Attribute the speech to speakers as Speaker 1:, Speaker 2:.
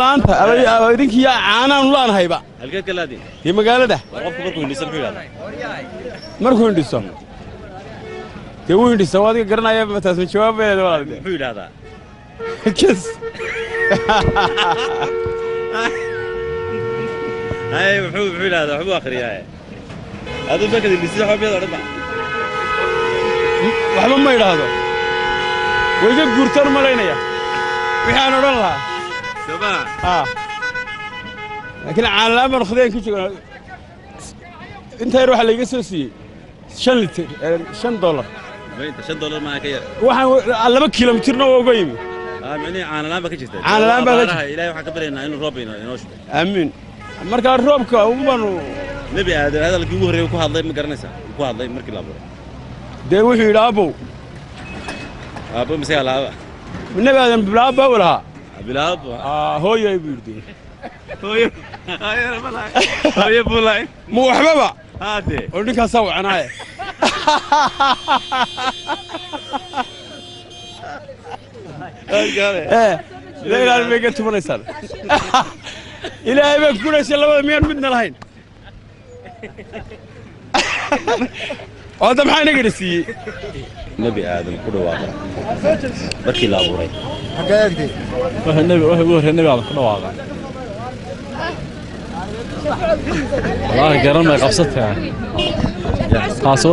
Speaker 1: Laanta idinkiya caanaanu laanahayba.
Speaker 2: Halkeed ka laadin?
Speaker 1: Dee magaalada.
Speaker 2: War, qofku markuu hindhiso muxuu yidhahdaa?
Speaker 1: Markuu hindhiso, dee wuu hindhisa, waa adiga garanaya. Taas ma jawaab bay leedahay, walaal?
Speaker 2: Muxuu yidhahdaa?
Speaker 1: Kes.
Speaker 2: Hay, muxuu yidhahdaa? Waxbuu akhriyaa. Aduu markaad hindhisid waxba miyaad odhan ba?
Speaker 1: Waxba ma idhaahdo, way ka guurtaan u malaynaya wixii aan odhan lahaa.
Speaker 2: Soo maa?
Speaker 1: Aa, laakiin caana la'aan baan khudeen ku joognaa. Inta yar waxaa layga soo siiyey 5 litir, $5.
Speaker 2: Maynta $5 maaha, ka yar.
Speaker 1: Waxaan 2 kilomitirna waa uga yimi.
Speaker 2: Micnihii caana la'aan baa ka jirta.
Speaker 1: Caana la'aan baa ka jirta.
Speaker 2: Abaaraha, Ilaahay waxaan ka baryaynaa inuu roob inoo shubo.
Speaker 1: Aamiin. Markaa roobka ugu baanu.
Speaker 2: Nebi Aadan hadalkii ugu horreeyay ku hadlay ma garanaysaa? Uu ku hadlay markii la abuuray.
Speaker 1: Dee wuxuu yidhi abow.
Speaker 2: Aabbo mise alaaba?
Speaker 1: Nebi Aadan bilaaba u lahaa.
Speaker 2: Bilaabo.
Speaker 1: Hooyay buu yidhi.
Speaker 2: Hooyo, hooyo buu lahay.
Speaker 1: Ma waxbaba.
Speaker 2: Haade.
Speaker 1: Oo ninkaasaa wacanaaye. La ilaali bay ga tumanaysaan. Ilaahay baa ku labada miyaan midna lahayn? Oo hadda maxaa inaga siiyey?
Speaker 2: Nebi Aadan ku dhawaaqay markii la abuuray.
Speaker 3: Waxa ugu horreeya Nebi Aadan ku dhawaaqay, wallaahi garan may qabsatay taas.